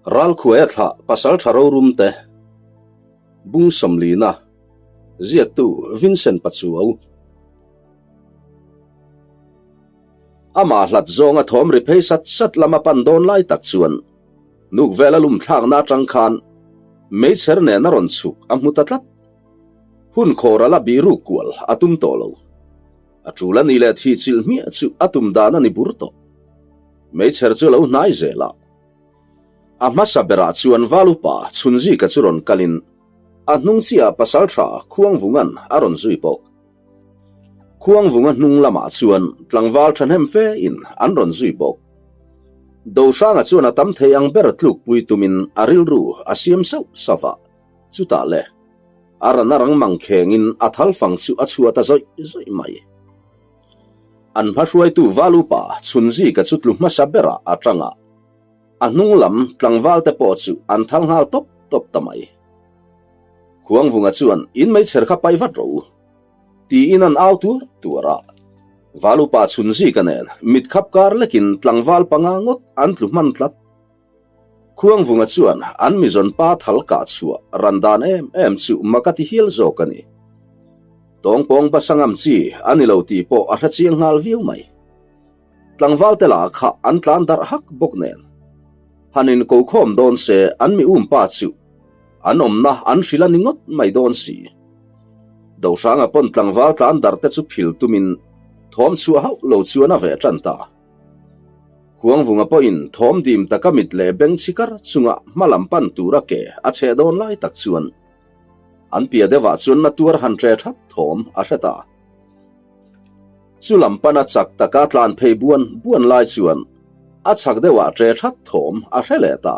Ralkhuaia thlah Pasaltha rorum te Bung Sawmlina Ziaktu Vincent Pachuau Amah hlat zawnga thawm ri phei sat sat lama pan dawn lai tak chuan nuk vela lum thlakna atang khan meichher nen a rawn chhuk a hmu ta tlat. Hun khawr a la bih ruk kual a tum tawh lo. A tul a ni leh thih chilh hmiah chu a tum dan a ni bur tawh. Meichher chu a lo hnai zel a. A hmasa berah chuan Valupa Chhunzika chu rawn kalin a hnung chiah Pasaltha Khuangvunga'n a rawn zui bawk. Khuangvunga hnung lamah chuan tlangval thahnem fe in an rawn zui bawk. Dohranga chuan a tam thei ang ber tlukpui tumin a rilru a siam sauh sauh a, chutah le a ran a rang mangkhengin a thal fang chu a chhuah ta zawih zawih mai. An hmahruaitu Valupa Chhunzika chu tlu hmasa berah a tang a, a hnung lam tlangval te pawh chu an thal nghal tawp tawp ta mai. Khuangvunga chuan in meichher kha pai vat rawh u tiin an au tuar tuar a. Valupa Chhunzika nen mit khap kar lekin tlangval panga ngawt an tlu hman tlat. Khuangvunga chuan an mizawn pa thal kah chhuah ran dan em em chu mak a ti hial zawk a ni. Tawngpawng basa ngam chi a ni lo tih pawh a hre chiang nghal viau mai. Tlangval te lah kha an tlan darh hak bawk nen. Han in ko khawm dawn se an mi um pa chu an awmna an hrilh a ni ngawt mai dawn si. Dohranga pawn tlangval tlan darh te chu phil tumin thawm chhuah hauh lo chuan a veh tan ta. Khuangvunga pawhin thawm dim taka mit leh beng chikar chunga hma lam pan tura ke a cheh dawn lai tak chuan an piah deuhah chuan na tuar han tre that thawm a hre ta. Chu lam pana chak taka tlan phei buan buan lai chuan a chak deuhah tre that thawm a hre leh ta.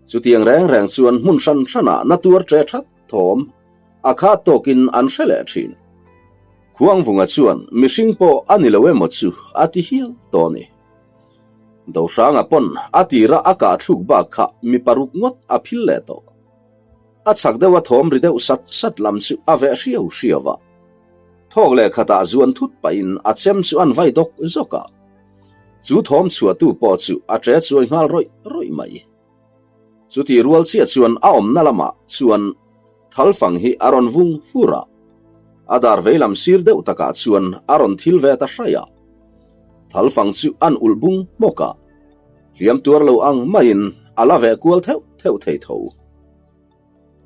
Chutiang reng reng chuan hmun hran hranah na tuar tre that thawm a khat tawkin an hre leh thin. Khuangvunga chuan mihring pawh a ni lo emaw chu a ti hial tawh a ni. Dohranga pawn a tira a kah thluk bak kha mi paruk ngawt a phil leh tawh. A chak deuh a thawm ri deuh sat sat lam chu a veh hriau hriau a. Thawk leh khatah zuan thut pahin a chem chu an vai dawk zawk a. Chu thawm chhuahtu pawh chu a ṭe chuai nghal rawih rawih mai. Chuti rual chiah chuan a awmna lamah chuan thalfang hi a rawn vung fur a, a dar veilam sir deuh takah chuan a rawn thil ve ta hraih a. Thalfang chu an ulh bung hmawk a, hliam tuar lo ang maiin a la veh kual theuh theuh thei tho.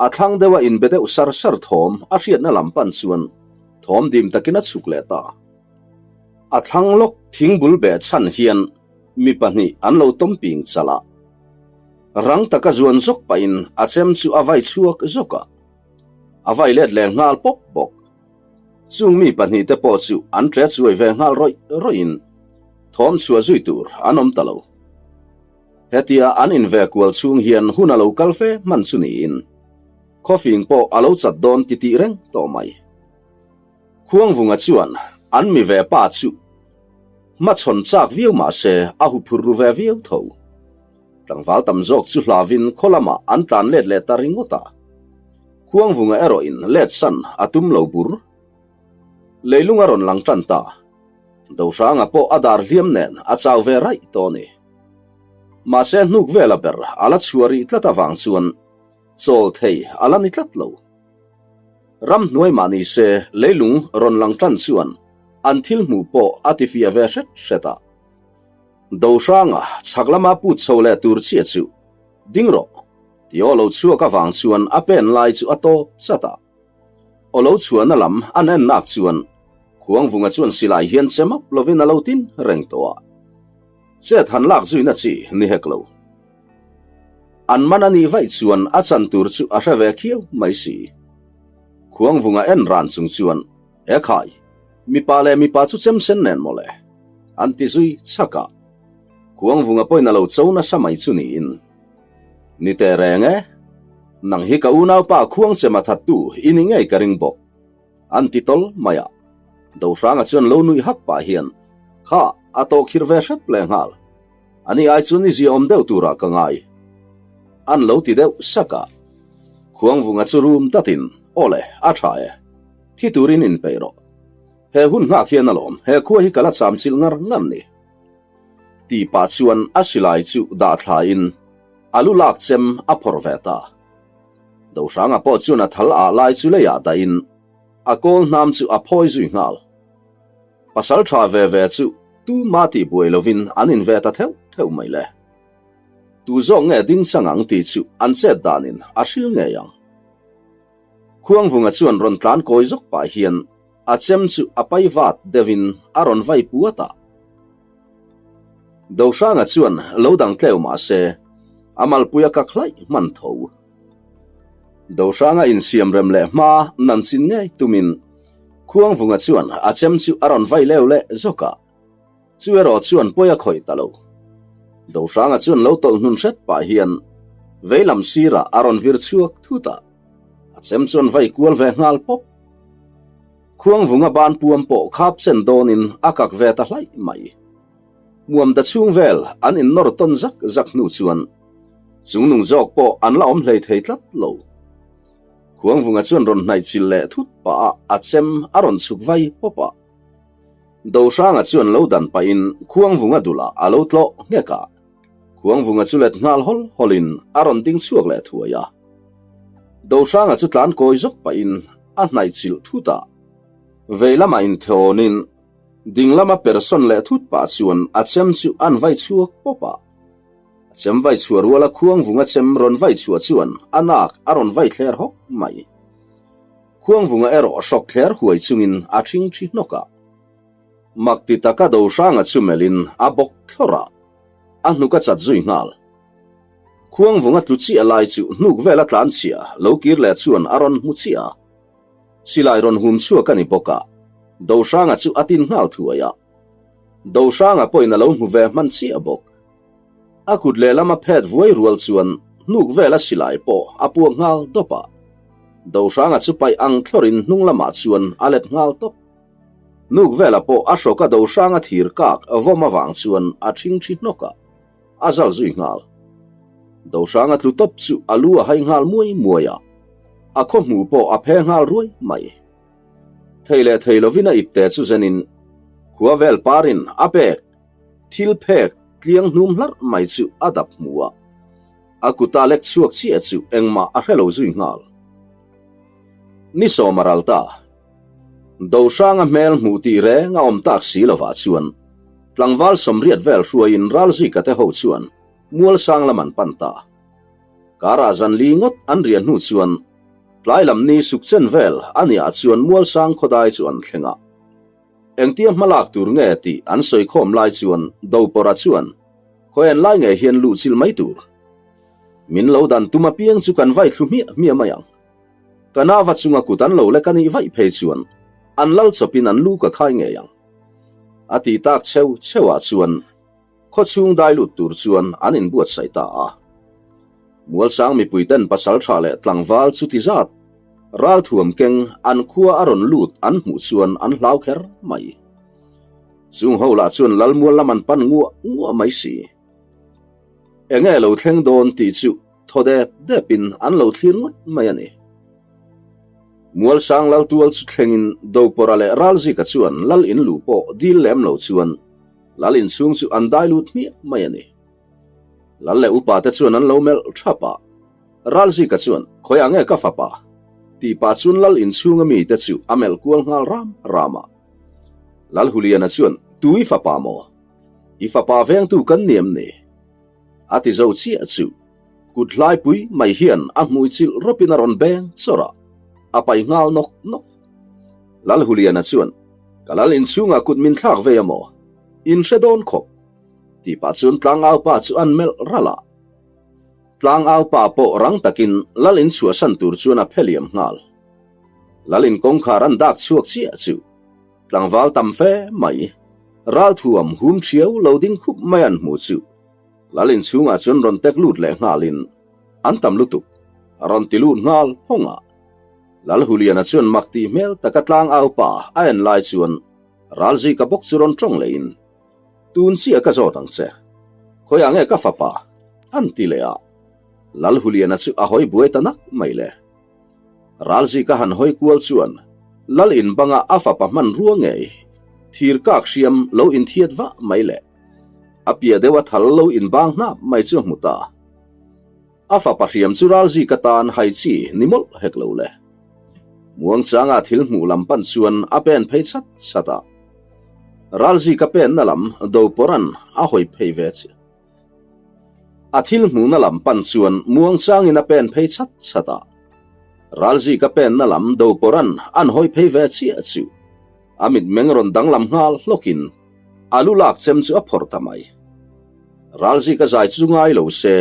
A thlang deuha inbe deuh sar sar thawm a hriatna lam pan chuan thawm dim takin a chhuk leh ta. A thlang lawk thingbul beh chhan hian Mi pahnih an lo tawm ping chalh a, rang taka zuan zawk pahin a chem chu a vai chhuak zawk a, a vai let leh nghal pawp bawk. Chung mi pahnih te pawh chu an ṭe chuai ve nghal rawih rawih in thawm chhuah zui tur an awm ta lo. Hetia an inve kual chhung hian hun a lo kal fe hman chu niin khawfing pawh a lo chat dawn titih reng tawh mai. Khuangvunga chuan an mi ve pa chu hmachhawn chak viau mah se a huphurh ru ve viau tho. Tlangval tam zawk chu hlavin khaw lamah an tlan let leh ta ringawt a. Khuangvunga erawhin let san a tum lo bur. Leilung a rawn lang tan ta. Dohranga pawh a dar hliam nen a chau ve raih tawh a ni. Mahse hnuk vela ber a la chhuah rih tlat avang chuan chawl thei a la ni tlat lo. Ramhnuai mah ni se leilung rawn lang tan chuan an thil hmuh pawh a ti fiah ve hret hret a. Dohranga chhak lama put chho leh tur chiah chu ding rawh tih aw lo chhuak avang chuan a pen lai chu a tawp chat a. Aw lo chhuahna lam an en nak chuan Khuangvunga chuan silai hian che map lovin a lo tin reng tawh a. Chet han lak zuina chi ni hek lo. An man a nih vaih chuan a chan tur chu a hre ve khiau mai si. Khuangvunga en ran chung chuan, E khai, mipa leh mipa chu chem sen nen mawle, an ti zui chhak a. Khuangvunga pawhin a lo cho nasa mai chu niin. Ni teh reng e, nang hi ka unaupa Khuangchema thattu i ni ngei ka ring bawk, an ti tawl mai a. Dohranga chuan lo nuih hak pah hian, Kha, a tawhkhirh ve hrep leh nghal. Ani ai chuan i ziaawm deuh turah ka ngai. An lo ti deuh sak a. Khuangvunga chu rum datin, Awle, a tha e. Thi turin inpeih rawh. He hun nghak hian alawm, he khua hi ka la cham chilh ngar ngar ni. Ti pah chuan a silai chu dah thlain. A lu lak chem a phawrh ve ta. Dohranga pawh chuan a thal ah lai chu leiah dahin a kawl hnam chu a phawi zui nghal. Pasal tha ve ve chu tuma tih buai lovin an in ve ta theuh theuh mai le. Tu zawk nge ding chang ang tih chu an chet danin a hril ngei ang. Khuangvunga chuan rawn tlan kawi zawk pah hian a chem chu a pai vat deuhin a rawn vai puat a. Dohranga chuan lo dang tleu mah se a malpui a kak hlaih hman tho. Dohranga insiam rem leh hma nan chin ngei tumin Khuangvunga chuan a chem chu a rawn vai leu leh zawk a. Chu erawh chuan pawi a khawih ta lo. Dohranga chuan lo tawlh hnun hret pah hian veilam sirah a rawn vir chhuak thut a, a chem chuan vai kual ve nghal pawp. Khuangvunga ban puam pawh khap chen dawnin a kak ve ta hlaih mai. Muamda chhung vel an innawr tawn zak zak hnu chuan chungnung zawk pawh an la awm hlei thei tlat lo. Khuangvunga chuan rawn hnaih chil leh thut pah a a chem a rawn chhuk vai pawp a. Dohranga chuan lo dan pahin Khuangvunga dulah a lo tlawh nghek a. Khuangvunga chu let nghal hawl hawlin a rawn ding chhuak leh thuai a. Dohranga chu tlan kawi zawk pahin a hnaih chilh thut a. Vei lamah inthawnin ding lama persawn leh thut pah chuan a chem chu an vai chhuak pawp a. A chem vai chhuah ruala Khuangvunga chem rawn vai chhuah chuan a nak a rawn vai thler hawk mai. Khuangvunga erawh hrawk thler huai chungin a ṭhing ṭhi hnawk a. Mak ti taka Dohranga chu melhin a bawk thlawrh a, a hnuk a chat zui nghal. Khuangvunga tlu chiah lai chu hnuk vel a tlan chhia lo kir leh chuan a rawn hmu chiah a. Silai rawn hum chhuak a ni bawk a, Dohranga chu a tin nghal thuai a. Dohranga pawhin a lo hmu ve hman chiah bawk. A kut lehlam a phet vuai rual chuan hnuk vel a silai pawh a puak nghal dawp a. Dohranga chu paih ang thlawrin hnung lamah chuan a let nghal tawp. Hnuk vela pawh a hrawk a Dohranga thir kak vawm avang chuan a ṭhing ṭhi hnawk a, a zal zui nghal. Dohranga tlu tawp chu a lu a hai nghal muai muai a, a khaw hmuh pawh a phe nghal ruai mai. Thei leh thei lovin a ipte chu zenin khua vel parin a pek. Thil phek tliang hnum hlarh mai chu a dap hmu a, a kuta lek chhuak chiah chu engmah a hre lo zui nghal. Ni sawm a ral ta. Dohranga hmel hmuh tih reng a awm tak si lovah chuan tlangval sawmriat vel hruaiin Ralzika te ho chuan Mualsang lam an pan ta. Karah zan li ngawt an riah hnu chuan tlai lam ni sukchen vel a niah chuan Mualsang khawdai chu an thleng a. Engtia hmalak tur nge tih an sawi khawm lai chuan Dopawrha chuan, Khawi an lai nge hian luh chilh mai tur? Min lo dan tum apiang chu kan vai thlu hmiah hmiah mai ang. Ka nava chunga kut an lo lek a nih vaih phei chuan an lal chawpin an lu ka khai ngei ang. A ti tak cheu cheuah chuan Khaw chhung dai lut tur chuan an inbuatsaih ta a. Mualsang mipuiten pasal tha leh tlangval chuti zat ralthuam keng an khua a rawn lut an hmuh chuan an hlau kher mai. Chung ho lah chuan Lalmual lam an pan nguah nguah mai si. Enge lo thleng dawn tih chu thaw dep depin an lo thlir ngawt mai a ni. Mualsang Laltual chu thlengin Dopawrha leh Ralzika chuan Lal in luh pawh dil lem lo chuan Lal inchhung chu an dai lut hmiah mai a ni. Lal leh upa te chuan an lo melh thap a, Ralzika chuan, Khawiah nge ka fapa? tih pah chuan Lal inchhunga mi te chu a melh kual nghal ram ram a. Lal Huliana chuan, Tu i fapa maw? I fapa vengtu kan ni em ni? A ti zo chiah chu kut hlaipui mai hian a hmui chilh rawpin a rawn beng chawrh a, a pai nghal nawk nawk. Lal Huliana chuan, Ka lal inchhungah kut min thlak vei a maw? In hre dawn khawp. Tih pah chuan tlangau pa chu an melh ralh a. Tlangau pa pawh rang takin lal in chhuahsan tur chuan a phe liam nghal. Lal in kawngkhar an dak chhuak chiah chu tlangval tam fe mai, ralthuam hum thiau lo ding khup mai an hmu chu lal inchhungah chuan rawn tek lut leh nghalin an tam lutuk a rawn ti lut nghal phawng a. Lalhuliana chuan mak tih hmel taka tlang au pa a en lai chuan Ralzika bawk chu rawn tawng leh in, Tun chiah ka zawt ang che, khawiah nge ka fapa? an ti leh a. Lalhuliana chu a hawi buai ta nak mai le. Ralzika han hawi kual chuan Lal in banga a fapa hmanrua ngei thir kak hriam lo inthiat vah mai le. A piah deuh a thal lo inbang hnap mai chu a hmu ta. A fapa hriam chu Ralzika tan hai chi ni mawlh hek lo le. Muangchanga thil hmuh lam pan chuan a pen phei chat chat a. Ralzika penna lam Dopawrhan a hawi phei ve chiah. A thil hmuhna lam pan chuan muangchangin a pen phei chat chat a. Ralzika penna lam Dopawrhan an hawi phei ve chiah chu a mitmeng rawn danglam nghal hlawkin a lu lak chem chu a phawrh ta mai. Ralzika zai chu ngai lo se,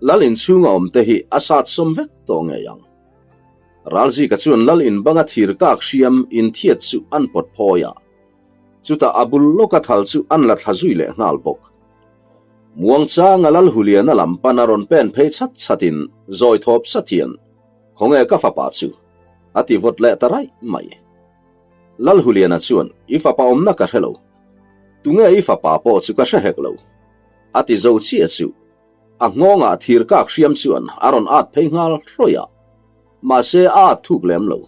Lal inchhunga awm te hi a sat sawm vek tawh ngei ang. Ralzika chuan Lal in banga thir kak hriam inthiat chu an pawt phawi a, chutah a bul lawka thal chu an la thla zui leh nghal bawk. Muangchanga Lal Huliana lam pan a rawn pen phei chhat chhatin zawi thawp sat hian, Khawnge ka fapa chu? a ti vawt leh ta raih mai. Lal Huliana chuan, I fapa awmna ka hre lo. Tunge i fapa pawh chu ka hre hek lo. A ti zo chiah chu. A nghawngah thir kak hriam chuan a rawn at phei nghal hrawih a, mahse a at thuk lem lo.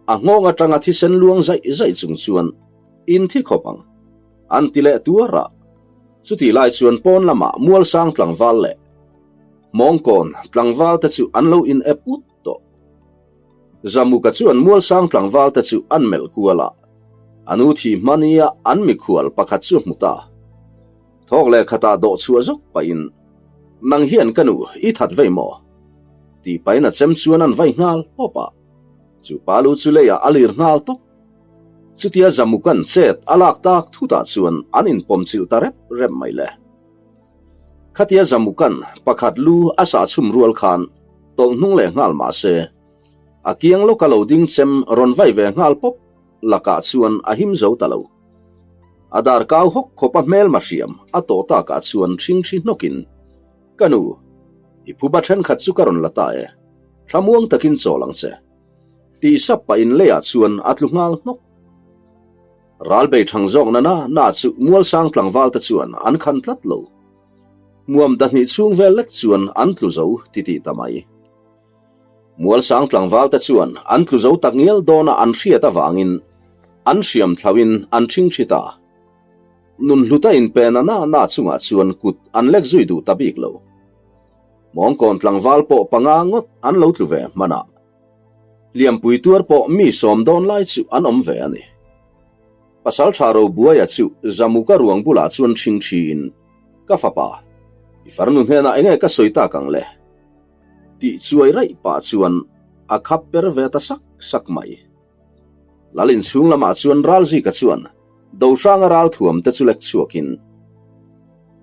A nghawng atanga thisen luang zaih zaih chung chuan in thi khawp ang, an ti leh tuar a. Chutih lai chuan pawn lamah Mualsang tlangval leh Hmawngkawn tlangval te chu an lo in ep ut tawh. Zamuka chuan Mualsang tlangval te chu an melh kual a, a nu thih hmania an mikhual pakhat chu a hmu ta. Thawk leh khatah dawh chhuah zawk pahin, Nang hian ka nu, i that vei maw? Tih pahin a chem chuan an vai nghal pawp a. Chu pa lu chu leiah a lir nghal tawp. Chutia Zamuka'n chet a lak tak thutah chuan an inpawm chilh ta rep rep mai le. Khatia Zamuka'n pakhat lu a sah chhum rual khan tawlh hnung leh nghal mah se, a kiang lawka lo ding chem rawn vai ve nghal pawp lakah chuan a him zo ta lo. A dar kau hawk khawpa hmelma hriam a tawh takah chuan ṭhingṭhi hnawkin, Ka nu, i phuba ṭhenkhat chu ka rawn la ta e, thlamuang takin chawl ang che. Tih sap pahin leiah chuan a tlu nghal hnawk. Ral bei ṭhang zawk na na na chu Mualsang tlangval te chuan an khan tlat lo. Hmuam dahnih chhung vel lek chuan an tlu zo titih ta mai. Mualsang tlangvalte chuan an tlu zo tak ngial dawna an hriat avangin an hriam thlauhin an ṭhingṭhi ta. Nunhluta inpen a na na chungah chuan kut an lek zui duh ta bik lo. Mawngkawn tlangval pawh panga ngawt an lo tlu ve hman a. Hliampui tuar pawh mi sawm dawn lai chu an awm ve a ni. Pasalṭha Robuaia chu Zamuka ruang bulah chuan ṭhingṭhiin, Ka fapa, i farnu hnenah enge ka sawi tak ang le? Tih chuai raih pah chuan a khap per ve ta sak sak mai. Lal inchhung lamah chuan Ralzika chuan Dohranga ralthuam te chu lek chhuakin,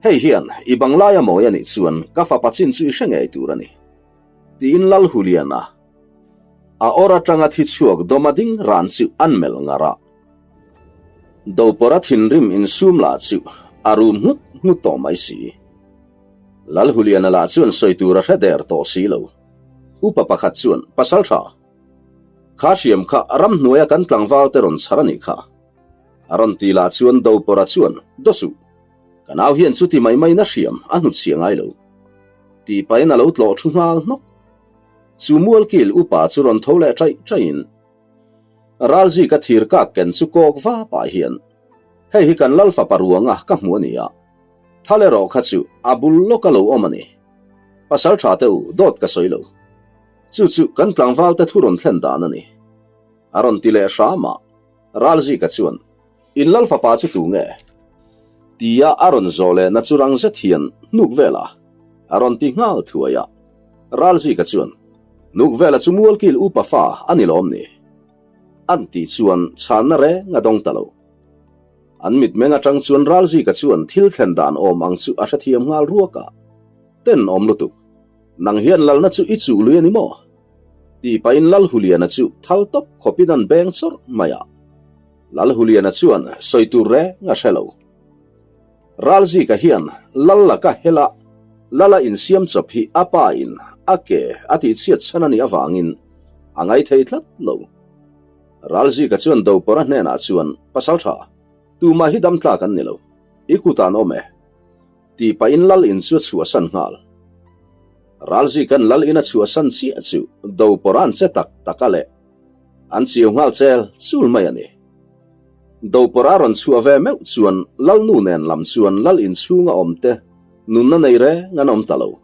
Hei hian i banglaia mawi a nih chuan ka fapa chin chu i hre ngei tur a ni, tiin Lal Huliana a awr atanga thi chhuak dawma ding ran chu an melh ngar a. Dopawra thinrim insum lah chu a rum nghut nghut tawh mai si. Lalhuliana lah chuan sawi tur a hre der tawh si lo. Upa pakhat chuan, Pasal tha, kha hriam kha ramhnuaia kan tlangval te rawn chhar a nih kha. A rawn ti lah chuan Dopawra chuan, Daw suh, ka nau hian chuti mai mai na hriam a hnutchhia ngai lo. Tih pahin a lo tlawh thu nghal hnawk. Chu mualkil upa chu rawn tho leh ṭaih ṭaihin, Ralzika thir kak ken chu kawk va pah hian, Hei hi kan Lal fapa ruanga ka hmu a ni a, thal erawh kha chu a bul lawk a lo awm a ni. Pasal tha te u, dawt ka sawi lo. Chu chu kan tlangval te thu rawn thlen dan a ni. A rawn ti leh hram a, Ralzika chuan, In Lal fapa chu tu nge? Tia a rawn zawh lehna chu rang zet hian hnuk vel a, a rawn ti nghal thuai a. Ralzika chuan, Nuk vela chu mualkil upa fa a ni lawm ni? An tih chuan chhanna reng a dawng ta lo. An mitmeng atang chuan Ralzika chuan thil thlen dan awm ang chu a hrethiam nghal ruak a, Tenawm lutuk, nang hian lalna chu i chuh lui a ni maw? Tih pahin Lalhuliana chu thal tawp khawpin an beng chawrh mai a. Lalhuliana chuan sawi tur reng a hre lo. Ralzika hian Lal laka hela Lala insiam chawp hi a pa in a ke a tihchhiat chhan a nih avangin a ngaithei tlat lo. Ralzika chuan Dopawra hnenah chuan, Pasaltha, tumah hi dam tlak an ni lo, i kut an awm e, tih pahin Lal in chu a chhuahsan nghal. Ralzika'n Lal in a chhuahsan chiah chu Dopawra'n che tak tak a leh an chiu nghal chel chul mai a ni. Dopawra rawn chhuah ve meuh chuan Lalnu nen lam chuan Lal inchhunga awmte nunna nei reng an awm ta lo.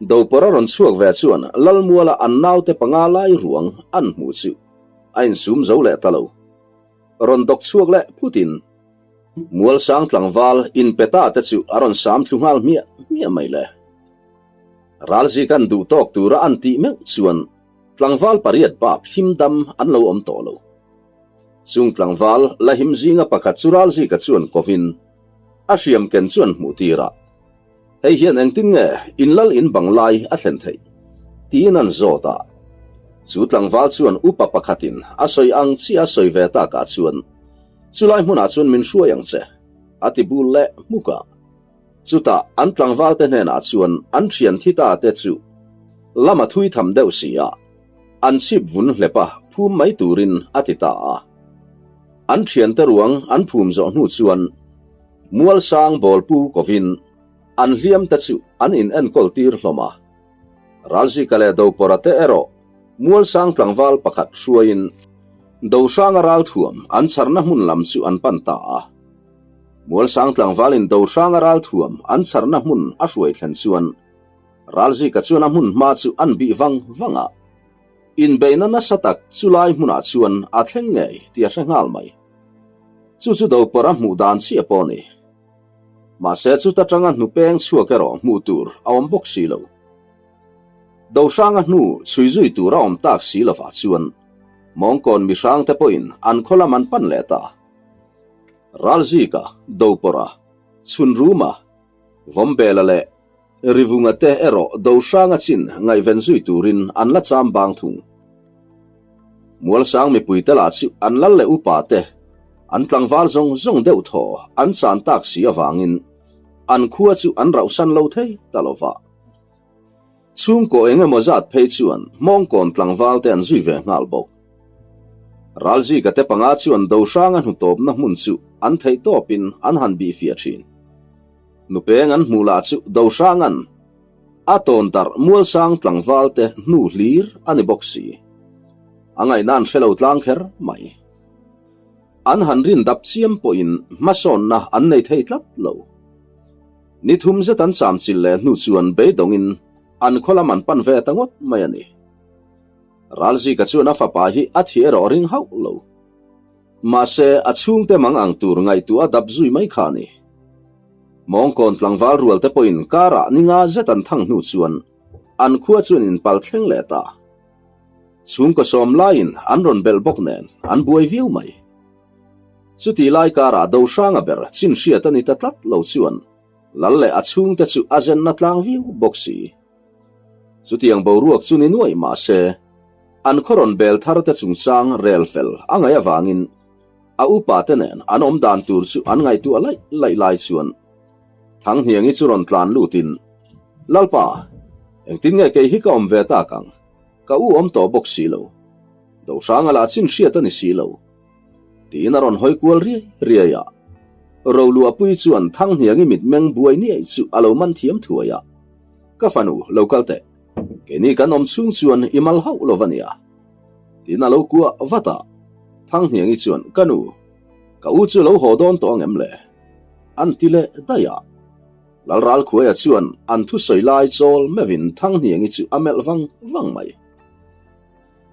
Dopawr a rawn chhuak ve chuan Lalmuala an naute panga lai ruang an hmuh chu a insum zo leh ta lo. Rawn dawk chhuak leh phutin Mualsang tlangval inpe ta te chu a rawn sam thlu nghal hmiah hmiah mai le. Ralzik an duh tawk tura an tih meuh chuan tlangval pariat bak him dam an lo awm tawh lo. Chung tlangval la him zinga pakhat chu Ralzika chuan kovin a hriam ken chuan hmuh tir a, Hei hian engtin nge in lal in bang lai a thlen theih? tiin an zawt a. Chu tlangval chuan upa pakhatin a sawi ang chiah a sawi ve takah chuan, Chulai hmunah chuan min hruai ang che, a ti bul leh hmuk a. Chutah an tlangvalte hnenah chuan an thian thi ta te chu lama thui tham deuh si a, an chhip vun hlep a phum mai turin a ti ta a. An thiante ruang an phum zawh hnu chuan Mualsang bawlpu kovin an hliam te chu an in enkawl tir hlawm a. Ralzika leh Dopawra te erawh Mualsang tlangval pakhat hruaiin Dohranga ralthuam an chharna hmun lam chu an pan ta a. Mualsang tlangvalin Dohranga ralthuam an chharna hmun a hruai thlen chuan Ralzika chuan a hmun hma chu an bih vang vang a. Inbeihna nasa tak chulai hmunah chuan a thleng ngei tih a hre nghal mai. Chu chu Dopawra hmuh dan chiah pawh a ni. Mahse chuta tanga hnupeng chhuak erawh hmuh tur a awm bawk si lo. Dohranga hnu chhui zui tur a awm tak si lovah chuan Mawngkawn mihrangte pawhin an khaw lam an pan leh ta. Ralzika, Dopawra, Chhunruma, Vawmbela leh Rivunga te erawh Dohranga chin ngaihven zui turin an la cham bang thung. Mualsang mipuite lah chu an lal leh upa te an tlangval zawng zawng deuh thaw an chan tak si avangin an khua chu an rauhsan lo thei ta lo va. Chhungkaw eng emaw zat phei chuan Hmawngkawn tlangval te an zui ve nghal bawk. Ralzika te panga chuan Dohranga hnutawpna hmun chu an theih tawpin an han bihfiah thin. Nupeng an hmuh lah chu Dohranga'n a tawn darh Mualsang tlangval te hnu hlir a ni bawk si. A ngaihna an hre lo tlang kher mai. An han rin dap chiam pawhin hmasawnna an nei thei tlat lo. Ni thum zet an cham chil leh hnu chuan beidawngin an khaw lam an pan ve ta ngawt mai a ni. Ralzika chuan a fapa hi a thi erawh ring hauh lo. Mahse, a chhungte mang ang tur ngaihtuah a dap zui mai kha a ni. Mawngkawn tlangval rualte pawhin karah ni nga zet an thang hnu chuan an khua chuan inpal thleng leh ta. Chhungkaw sawm laiin an rawn belh bawk nen an buai viau mai. Chutih lai karah Dohranga ber chin hriat a ni ta tlat lo chuan Lal leh a chhungte chu a zenna tlang viau bawk si. Chutiang boruak chu ni nuaih mahse, an khaw rawn bel thar te chungchang rel fel a ngaih avangin a upa te nen an awm dan tur chu an ngaihtuah laih laih lai chuan Thanghniangi chu rawn tlan lutin, Lalpa, engtin nge kei hi ka awm ve tak ang? Ka u awm tawh bawk si lo. Dohranga lah chin hriat a ni si lo. Tiin a rawn hawi kual riai riai a. Roluahpuii chuan Thanghniangi mitmeng buai niaih chu a lo man thiam thuai a. Ka fanu, lo kal teh. Keini kan awm chhung chuan i mal hauh lo va nia. Tiin a lo kuah vat a. Thanghniangi chuan, Ka nu, ka u chu lo haw dawn tawh ang em le? An ti leh daih a. Lalralkhuaia chuan an thusawi lai chawl meuhin Thanghniangi chu a melh vang vang mai.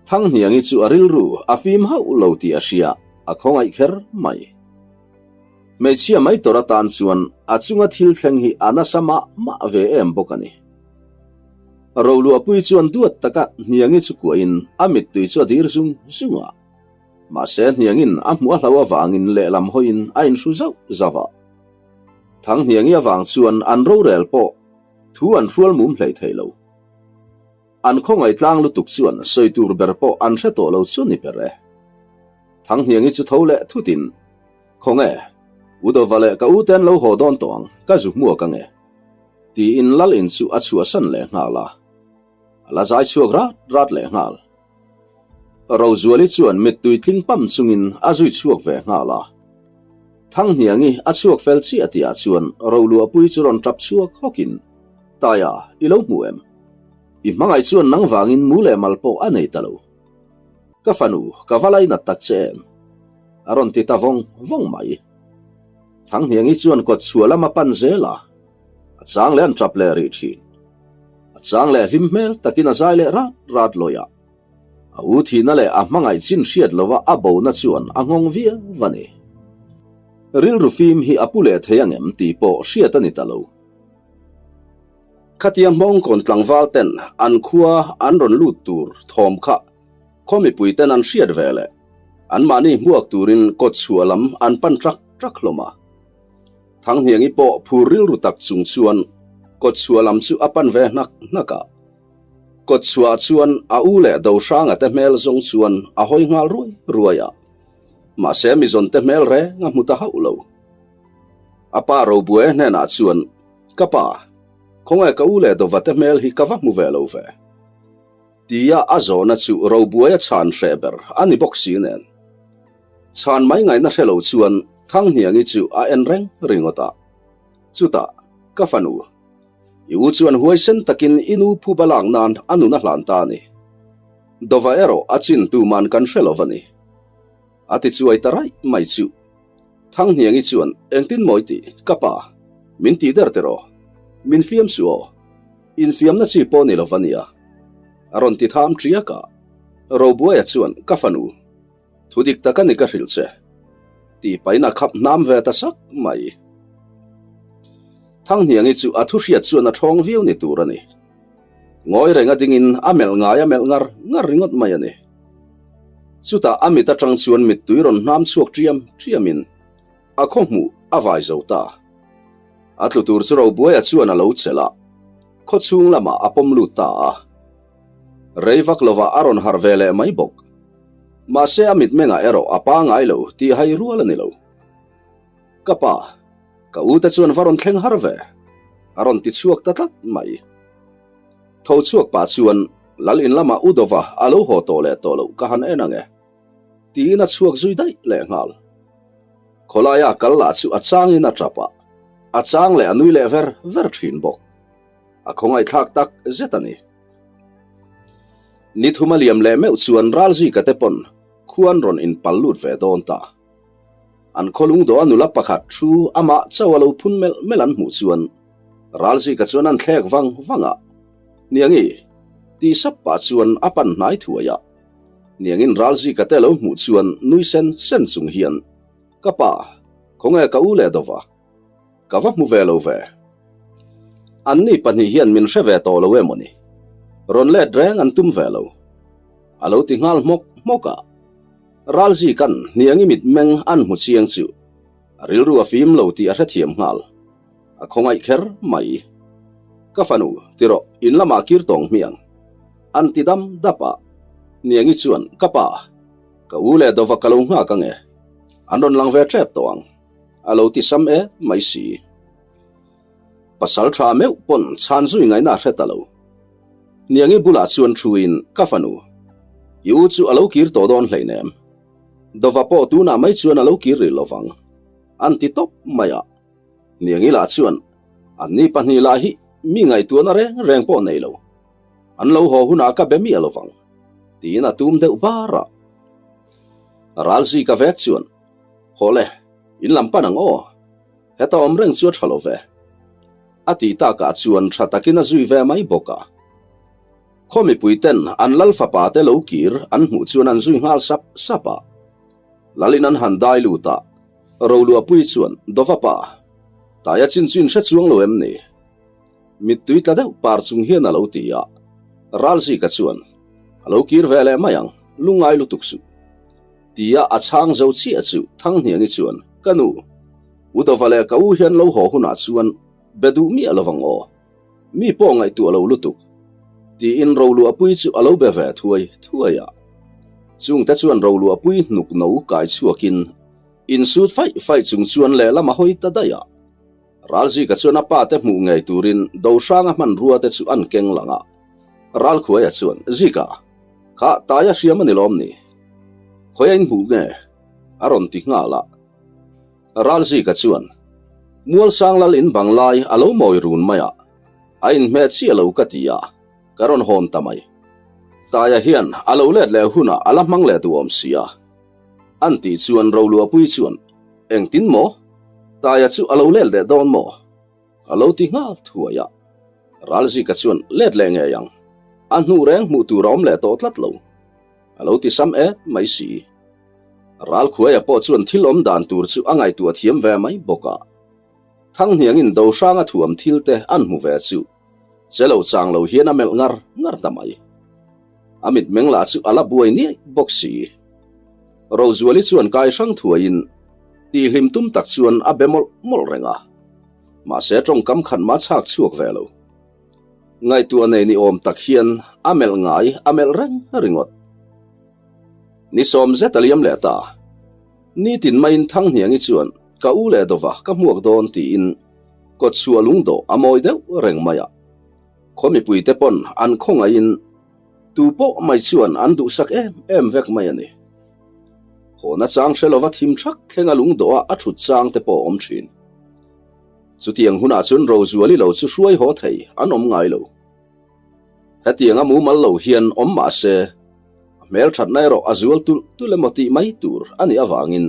Thanghniangi chu a rilru a fim hauh lo tih a hria, a khawngaih kher mai. Hmeichhia mai tawrh atan chuan a chunga thil thleng hi a nasa mah mah ve em bawk a ni. Roluahpui chuan duat taka Hniangi chu kuahin a mittui chu a dir zung zung a. Mahse Hniangin a hmuh a hlo avangin lehlam hawiin a inhru zauh zauh a. Thanghniangi avang chuan an rorel pawh thu an hrual mum hlei thei lo. An khawngaih tlang lutuk chuan sawi tur ber pawh an hre tawh lo chu ni ber e. Thanghniangi chu tho leh thutin, Khawnge, U Dova leh ka u te an lo haw dawn tawh ang, ka zu hmuak ange. Tiin Lal in chu a chhuahsan leh nghal a. A la zai chhuak rat rat leh nghal. Rozuali chuan mittui tling pam chungin a zui chhuak ve nghal a. Thanghniangi a chhuak fel chiah tihah chuan Roluahpuii chu rawn tap chhuak hawkin, Taia, i lo hmu em? I hmangaih chuan nang vangin mu leh mal pawh a nei ta lo. Ka fanu, ka va lainat tak che em? A rawn ti ta vawng vawng mai. Thanghniangi chuan kawt chhuah lam a pan zel a, a chang leh an tap leh rih thin. A chang leh hlim hmel takin a zai leh rat rat lawi a. A u thihna leh a hmangaih chin hriat lova a bona chuan a nghawng viau a ni. Rilru fim hi a pu leh thei angem tih pawh hriat a ni ta lo. Khatia Hmawngkawn tlangval ten an khua an rawn lut tur thawm kha khaw mipui ten an hriat ve leh anmahni hmuak turin kawtchhuah lam an pan trak trak hlawm a. Thanghniangi pawh phur rilru tak chung chuan kawtchhuah lam chu a pan ve hnak hnak a. Kawtchhuah chuan a u leh Dohranga te hmel zawng chuan a hawi nghal ruai ruai a. Mahse mizawn te hmel reng a hmu ta hauh lo. A pa Robuaia hnenah chuan, Ka pa, khawngaih ka u leh Dova te hmel hi ka va hmu ve lo ve. Tia a zawhna chu Robuaia chhan hreh ber a ni bawk si nen. Chhan mai ngaihna hre lo chuan Thanghniangi chu a en reng ringawt a. Chutah, Ka fanu, i u chuan huaisen takin i nu phuba lak nan a nun a hlan ta a ni. Dova erawh a chin tuman kan hre lo va ni. A ti chuai ta raih mai chu. Thanghniangi chuan, Engtin maw i tih, ka pa? Min tih der tiraw? Min fiam suh aw. Infiamna chi pawh ni lo va nia. A rawn ti tham ṭiak a. Robuaia chuan, Ka fanu, thu dik tak a ni ka hrilh che. Tih pahin a khap hnam ve ta sak mai. Thanghniangi chu a thu hriat chuan a ṭhawng viau ni tur a ni. Ngawi reng a dingin a melh ngai a melh ngar ngar ringawt mai a ni. Chutah a mit atang chuan mittui rawn hnam chhuak ṭiam ṭiamin a khaw hmuh a vai zo ta. A tlu tur chu Robuaia chuan a lo chelh a, khaw chhung lamah a pawm lut ta a. Rei vak lovah a rawn harh ve leh mai bawk. Mahse a mitmengah erawh a pangai lo tih hai rual a ni lo. Ka pa, ka u te chuan va rawn thleng har ve, a rawn ti chhuak ta tlat mai. Tho chhuak pah chuan Lal in lamah u dova a lo haw tawh leh tawh loh ka han en ang e, tiin a chhuak zui daih leh nghal. Khawlaia kal lah chu a changin a tap a, a chang leh a nui leh ver ver thin bawk. A khawngaihthlak tak zet a ni. Ni thum a liam leh meuh chuan Ralzika te pawn khuan rawn inpal lut ve dawn ta. An khawlung dawh a nula pakhat thu amah chauh a lo phun melh melh an hmuh chuan Ralzika chuan an thlek vang vang a, Niangi, tih sap pah chuan a pan hnai thuai a. Niangin Ralzika te lo hmuh chuan nui sen sen chung hian, Ka pa, khawnge ka u leh dova? Ka va hmu ve lo ve. Anni pahnih hian min hre ve tawh lo em aw ni? Rawn let reng an tum ve lo. A lo ti nghal hmawk hmawk a. Ralzika'n Hniangi mitmeng an hmu chiang chu a rilru a fim lo tih a hrethiam nghal. A khawngaih kher mai. Ka fanu, ti rawh, in lamah kir tawng hmiang. An ti dam dap a. Hniangi chuan, Ka pa, ka u leh dova ka lo nghak ange. An rawn lang ve tep tawh ang. A lo ti sam et mai si. Pasal tha meuh pawn chhan zui ngaihna a hre ta lo. Niangi bulah chuan thuin, Ka fanu, i u chu a lo kir tawh dawn hleinem. Dova pawh tunah mai chuan a lo kir rih lovang, an ti tawp mai a. Niangi lah chuan, Anni pahnih lah hi mi ngaihtuahna reng reng pawh nei lo. An lo haw hunah ka be miah lovang, tiin a tum deuh bar a. Ralzika vek chuan, Haw le, in lam pan ang aw. Heta awm reng chu a tha lo ve. A tih takah chuan tha takin a zui ve mai bawk a. Khaw mipui ten an lal fapa te lo kir an hmuh chuan an zui nghal sap sap a. Lalin an han dai lut a, Roluahpui chuan, Dova pa, taia chin chu in hre chuang lo em ni? Mittui tla deuh par chung hian a lo ti a. Ralzika chuan, A lo kir ve leh mai ang, lungngai lutuk suh. Tia a chhang zo chiah chu Thanghniangi chuan, Ka nu, U Dova leh ka u hian lo haw hunah chuan be duh miah lo vang aw. Mi pawh ngaihtuah lo lutuk. Tiin Roluahpui chu a lo be ve thuai thuai a. Chungte chuan Roluahpui hnuk no kai chhuakin insut faih faih chung chuan lehlam a hawi ta daih a. Ralzika chuan a pa te hmuh ngei turin Dohranga hmanrua te chu an keng lang a. Ralkhuaia chuan, Zika, kha taia hriam a ni lawm ni? Khawi a inhmuh nge? a rawn ti nghal a. Ralzika chuan, Mualsang lal in bang lai a lo mawi run mai a, a inhmeh chiah lo ka ti a, ka rawn hawn ta mai. Taia hian a lo let leh hunah a la hmang leh duh awm si a. An tih chuan Roluahpui chuan, Engtin maw? Taia chu a lo let leh dawn maw? A lo ti nghal thuai a. Ralzika chuan let leh ngei ang. A hnu reng hmuh tur a awm leh tawh tlat lo. A lo ti sam et mai si. Ralkhuaia pawh chuan thil awm dan tur chu a ngaihtuah thiam ve mai bawk a. Thanghniangin Dohranga thuam thil te an hmu ve chu che lo chang lo hian a melh ngar ngar ta mai. A mitmeng lah chu a la buai niaih bawk si. Rozuali chuan kai hrang thuaiin tihhlim tum tak chuan a be mawlh mawlh reng a. Mahse tawngkam khat mah chhak chhuak ve lo. Ngaihtuah nei ni awm tak hian a melh ngai a melh reng ringawt. Ni sawm zet a liam leh ta. Nitin maiin Thanghniangi chuan ka u leh dawva ka hmuak dawn tiin kawtchhuah lungdawh a mawi deuh reng mai a. Khaw mipuite pawn an khawngaihin tu pawh mai chuan an duhsak em em vek mai a ni. Hawna chang hre lova thim thak thlenga lungdawha a thut chang te pawh a awm thin. Chutiang hunah chuan Rozuali lo chu hruai haw thei an awm ngai lo. Hetianga mumal lo hian awm mah se, a hmelthatna erawh a zual tulh tulh emaw tih mai tur a nih avangin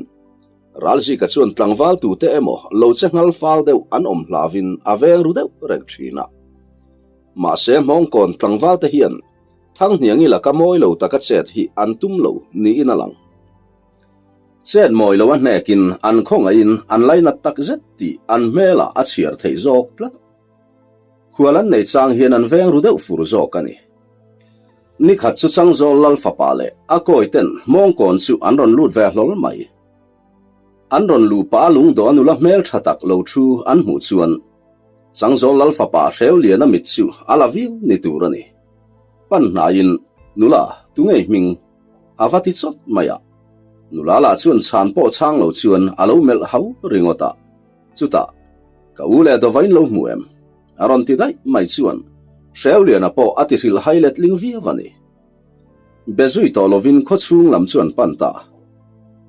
Ralzika chuan tlangval tute emaw lo che nghal fal deuh an awm hlavin a veng ru deuh reng thin a. Mahse Hmawngkawn tlangvalte hian Thanghniangi laka mawi lo taka chet hi an tum lo niin a lang. Chet mawi lo a hnekin an khawngaihin an lainat tak zet tih an hmelah a chhiar theih zawk tlat. Khual an nei chang hian an veng ru deuh fur zawk a ni. Nikhat chu Changzawl Lal fapa leh a kawi ten Hmawngkawn chu an rawn lut ve hlawl mai. An rawn luh pah a lungdawh a nula hmel tha tak lo thu an hmuh chuan Changzawl Lal fapa Hreuliana mit chu a la viau ni tur a ni. Pan hnaiin, Nula, tunge i hming? A va ti chawt mai a. Nula lah chuan chhan pawh chhang lo chuan a lo melh hau ringawt a. Chutah, Ka u leh dawva in lo hmu em? A rawn ti daih mai chuan Hreuliana pawh a ti hrilh hai letling viau a ni. Be zui tawh lovin khawchhung lam chu an pan ta.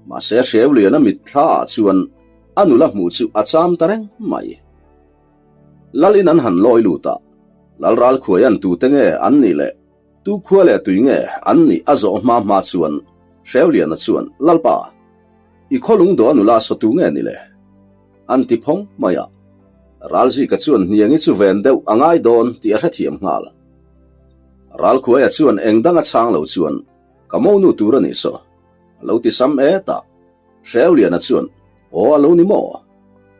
Mahse Hreuliana mitthla ah chuan a nula hmuh chu a cham ta reng mai. Lalin an han lawi lut a, Lalral khuai an tute nge an nih leh tu khua leh tui nge an nih a zawh hma hma chuan Hreuliana chuan, Lalpa, I khawlung dawh a nula sawtu nge ni le? An ti phawng mai a. Ralzika chuan hniangi chu ven deuh a ngai dawn tih a hrethiam nghal. Ralkhuaia chuan eng dang a chhang lo chuan, Ka monu tur a nih saw. A lo ti sam et a. Hreuliana chuan, Aw a lo ni maw?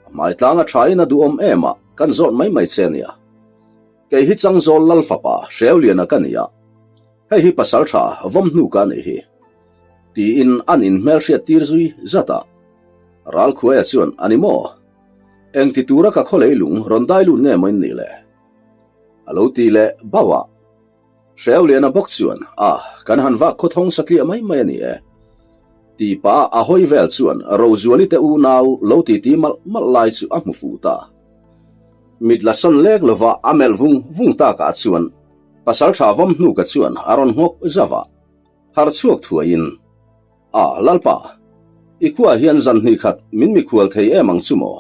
A hmai tlang a thain a duhawm em a, kan zawt mai mai che nia. Kei hi Changzawl Lal fapa Hreuliana ka ni a. Hei hi pasal tha vawm hnu ka nih hi. Tiin an inhmelhriat tir zui zat a. Ralkhuaia chuan, A ni maw? Engti tura ka khaw leilung rawn dai lut nge maw in nih le? A lo ti leh bauh a. Hreuliana bawk chuan, A, kan han vak khawthawng satliah mai mai a ni e. Ti pah a hawi vel chuan Rozuali te unau lo titi malh malh lai chu a hmu fuh ta. Mit la sawn lek lova a melh vung vung takah chuan Pasalṭha vawm hnuka chuan a rawn nghawk zauh a. Har chhuak thuaiin, A, Lalpa, i khuaah hian zan hnih khat min mikhual thei em ang chu maw?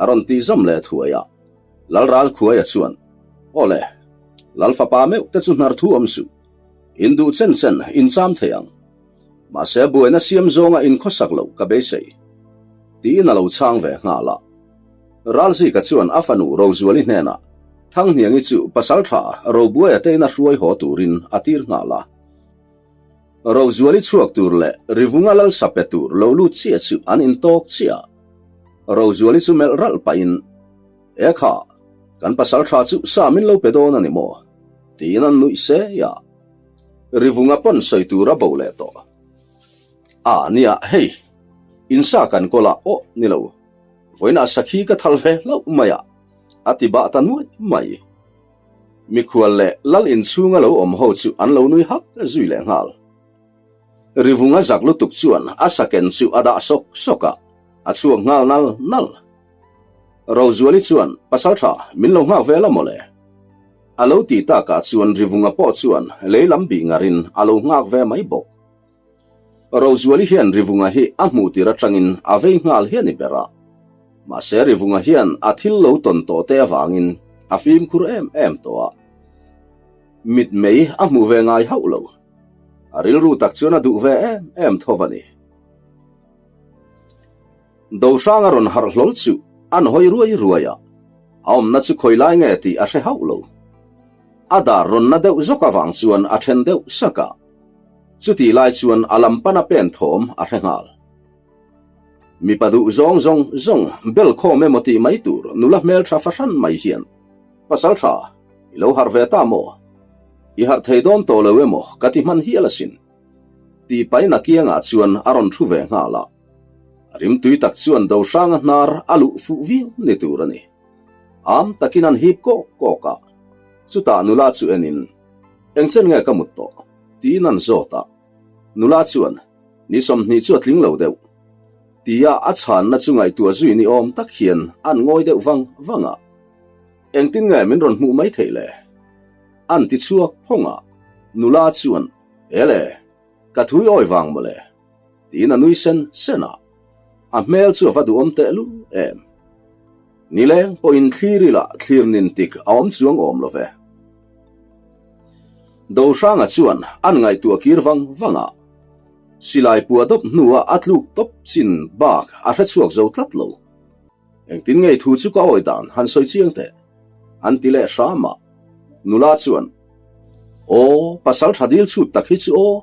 A rawn tih zam leh thuai a. Lalral khuaia chuan, Aw le, Lal fapa meuh te chu hnar thu awm suh. In duh chen chen in cham thei ang. Mahse buaina siam zawnga in khawsak loh ka beisei. Tiin a lo chhang ve nghal a. Ralzika chuan a fanu Rozuali hnenah Thanghniangi chu pasaltha Robuaia te ina hruai haw turin a tir nghal a. Rozuali chhuak tur leh Rivunga lalsa pe tur lo lut chiah chu an intawk chiah a. Rozuali chu melh ralh pahin, E kha, kan pasaltha chu sa min lo pe dawn a ni maw? tiin an nuih sei a. Rivunga pawn sawi tur a bo leh tawh. A nia, hei, insa kan kawl a, aw ni lo. Vawiinah sakhi ka thal ve hlauh mai a, a ti bah ta nuai mai. Mikhual leh lal inchhunga lo awm ho chu an lo nui hak zui leh nghal. Rivunga zak lutuk chuan a saken chu a dah sawk sawk a, a chhuak nghal nal nal. Rozuali chuan, Pasaltha, min lo nghak ve la mawle. A lo ti takah chuan Rivunga pawh chuan lei lam bih ngarin a lo nghak ve mai bawk. Rozuali hian Rivunga hi a hmuh tir atangin a vei nghal hi a ni ber a. Mahse Rivunga hian a thil lo tawn tawh te avangin a fimkhur em em tawh a. Mitmei a hmuh ve ngai hauh lo. A rilru tak chuan a duh ve em em tho a ni. Dohranga rawn harh hlawl chu an hawi ruai ruai a. A awmna chu khawi lai nge tih a hre hauh lo. A dar rawn na deuh zawk avang chuan a then deuh sak a. Chutih lai chuan a lam pana pen thawm a hre nghal. Mipa duh zawng zawng zawng bel khawm emaw tih mai tur nula hmeltha fahran mai hian, Pasal tha, i lo harh ve ta maw? I harh thei dawn tawh lo emaw ka ti hman hial asin. Tih paina kiangah chuan a rawn thu ve nghal a. A rimtui tak chuan Dohranga hnar a luh fuh viau ni tur a ni. Am takin an hip kawk kawk a, chutah nula chu enin, Engchen nge ka mut tawh? tiin an zawt a. Nula chuan, Ni 20 chu a tling lo deuh. Tia a chhanna chu ngaihtuah zui ni awm tak hian an ngawi deuh vang vang a. Engtin nge min rawn hmuh mai theih le? An ti chhuak phawng a. Nula chuan, Ele, ka thui awi vang mawle. Tiin a nui sen sen a. A hmel chu a va duhawm tehlul em. Nileng pawhin thlir ila thlir nin tik a awm chuang awm lo ve. Dohranga chuan an ngaihtuah kir vang vang a. Silai pua dawp hnua a tluk tawp chin bak a hre chhuak zo tlat lo. Engtin ngei thu chu ka awi dan han sawi chiang teh? An ti leh hram a. Nula chuan, Aw, pasal tha dil chhut tak hi chu aw.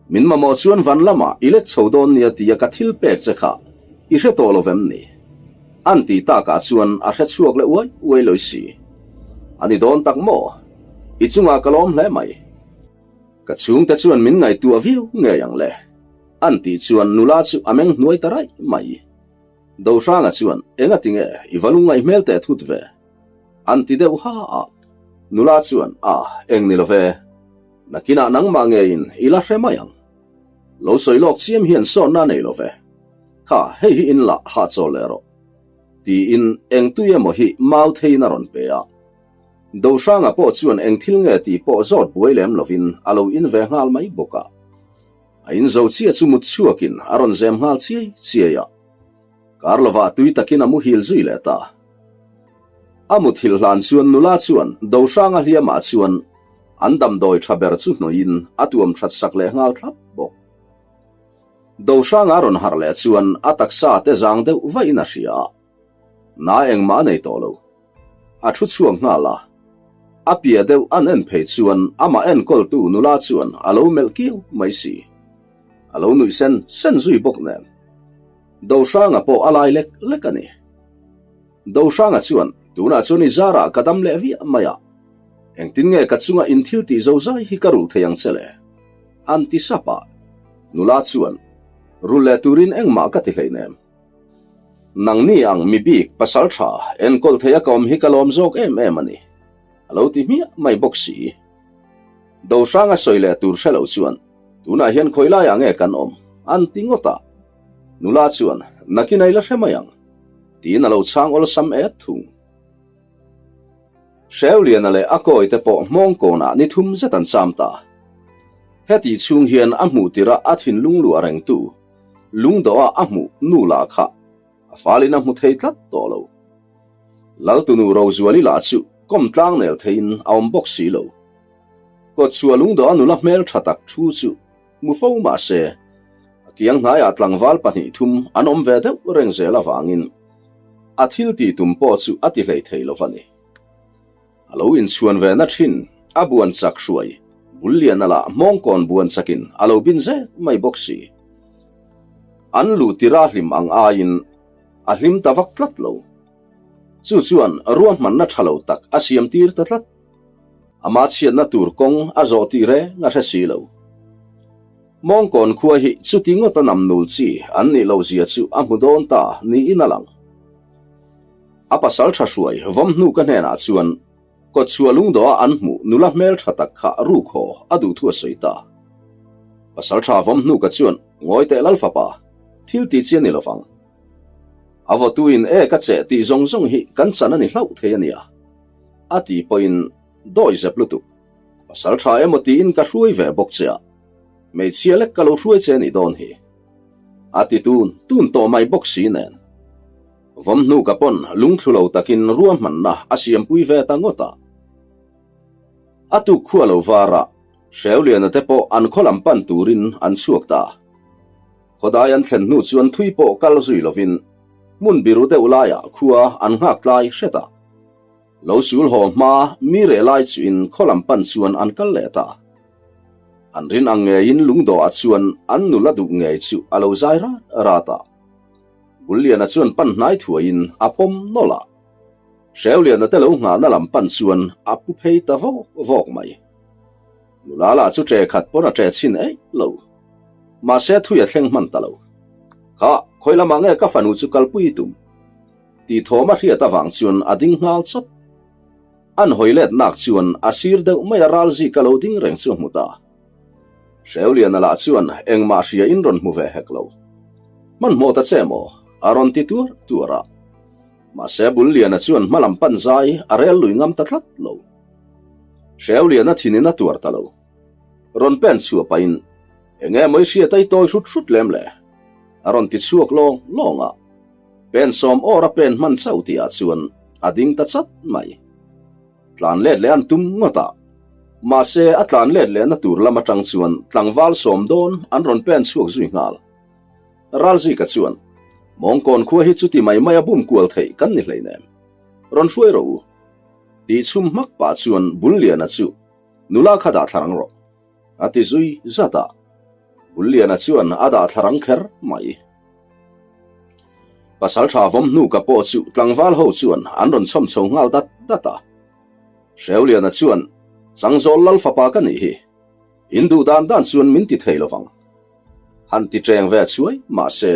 Min mamawh chuan van lamah i lek chho dawn nia tia ka thil pek che kha i hre tawh lo vem ni? An ti takah chuan a hre chhuak leh uai uai loi si. A ni dawn tak maw? I chungah ka lawm hle mai. Ka chhungte chuan min ngaihtuah viau ngei ang le. An tih chuan nula chu a meng hnuai ta raih mai. Dohranga chuan, Engati nge i va lungngaih hmel teh thut ve? An ti deuh ha a. Nula chuan, A, eng ni lo ve. Nakinah nangmah ngeiin i la hre mai ang. Lo sawi lawk chiam hian sawnna a nei lo ve. Kha, hei hi in lah hahchawl leh rawh. Tiin eng tui emaw hi mau theiin a rawn pe a. Dohranga pawh chuan eng thil nge tih pawh zawt buai lem lovin a lo in ve nghal mai bawk a. A in zo chiah chu mut chhuakin a rawn zem nghal chiai chiai a. Kar lovah tui takin a muhil zui leh ta. A muthilh hlan chuan nula chuan Dohranga hliamah chuan an damdawi tha ber chu hnawihin a tuam that sak leh nghal thlap bawk. Dohranga rawn harh leh chuan a taksa te zang deuh vahin a hria a, na engmah a nei tawh lo. A thu chhuak nghal a, a piah deuh an en phei chuan amah enkawltu nula chuan a lo melh kiau mai si. A lo nuih sen sen zui bawk nen. Dohranga pawh a lai lek lek a ni. Dohranga chuan, Tunah chuan i zarah ka dam leh viah mai a, engtin nge ka chunga in thil tih zozai hi ka rulh thei ang che le? An ti sap a. Nula chuan, Rulh leh turin engmah ka ti hleinem. Nangni ang mi bik pasal tha enkawl thei a ka awm hi ka lawm zawk em em a ni, a lo ti hmiah mai bawk si. Dohranga sawi leh tur hre lo chuan, Tunah hian khawi laiah nge kan awm? an ti ngawt a. Nula chuan, Nakin a i la hre mai ang, tiin a lo chhang awlsam et thung. Hreuliana leh a kawi te pawh hmawng kawnah ni thum zet an cham ta. Hetih chhung hian a hmuh tirh a a thinlung luah rengtu, lungdawha a hmuh nu lah kha a falin a hmu thei tlat tawh lo. Laltunu Rozuali lah chu kawm tlang nel theiin a awm bawk si lo. Kawtchhuah lungdawha nula hmel tha tak thu chu hmu fo mah se, a kiang hnaiah tlangval pahnih thum an awm ve deuh reng zel avangin a thil tih tum pawh chu a ti hlei thei lo va ni. A lo inchhuan ve na thin, a buan chak hruai, bul liana lah hmawngkawn buan chakin a lo bin zet mai bawk si. An luh tira hlim ang aiin a hlim ta vak tlat lo. Chu chuan ruahmanna tha lo tak a siam tir ta tlat. Ama chhiatna tur kawng a zawh tih reng a hre si lo. Mawngkawn khua hi chuti ngawta nam nul chi an nih loh zia chu a hmu dawn ta niin a lang. A pasal tha hruai vawm hnu ka hnenah chuan kawtchhuah lungdawha an hmuh nula hmel tha tak kha ruk haw a duh thu a sawi ta. Pasal tha vawm hnu ka chuan ngawi teh lal fapa, thil tih chi a ni lovang. A vawtuin e ka cheh tih zawng zawng hi kan chan a ni hlauh thei a nia. A ti pawhin dawi zep lutuk. Pasal tha emaw tiin ka hruai ve bawk che a, hmeichhia lek ka lo hruai che a nih dawn hi. A ti tun tun tawh mai bawk si nen. Vawm hnu ka pawn lungthlu lo takin ruahmanna a siampui ve ta ngawt a. A tuk khua lo var a, Hreuliana te pawh an khaw lam pan turin an chhuak ta. Khawdai an thlen hnu chuan thui pawh kal zui lovin hmun biru deuh laiah khua an nghak tlai hret a. Lo sul haw hma mi reh lai chuin khaw lam pan chuan an kal leh ta. An rin ang ngeiin lungdawhah chuan an nula duh ngei chu a lo zai rat rat a. Bulliana chuan pan hnai thuaiin a pawm nawlh a. Hreuliana te lo nghahna lam pan chuan a pu phei ta vawk vawk mai. Nula lah chu ṭe khat pawn a ṭe chhin eih lo. Mahse thui a thleng hman ta lo. Kha, khawi lamah nge ka fanu chu kalpui i tum? Tih thawm a hriat avang chuan a ding nghal chawt. An hawi let nak chuan a sir deuh mai a ral zik a lo ding reng chu a hmu ta. Hreuliana lah chuan engmah hria in rawn hmu ve hek lo. Hmanhmawh ta che maw? A rawn ti tuar tuar a. Mahse Bulliana chuan hmalam pan zai a rel lui ngam ta tlat lo. Hreuliana thinin a tuar ta lo. Rawn pen chhuah pahin eng emaw i hriat a i tawi hrut hrut lem le? A rawn ti chhuak lawng lawng a. Pen sawm awr a pen hman chauh tihah chuan a ding ta chat mai. Tlan let leh an tum ngawt a. Mahse a tlan let lehna tur lam atang chuan tlangval sawm dawn an rawn pen chhuak zui nghal. Ralzika chuan, Mawngkawn khua hi chuti mai mai a bum kual theih kan ni hleinem. Rawn hruai rawh u. Tih chhum hmak pah chuan Bulliana chu nula kha dah thla rang rawh. A ti zui zat a. Bulliana chuan a dah thla rang kher mai. Pasal tha vawm hnu ka pawh chu tlangval ho chuan an rawn chhawm chho nghal dat dat a. Hreuliana chuan, Changzawl lal fapa ka nih hi. In duh dan dan chuan min ti thei lovang. Han ti ṭeng ve chuai mahse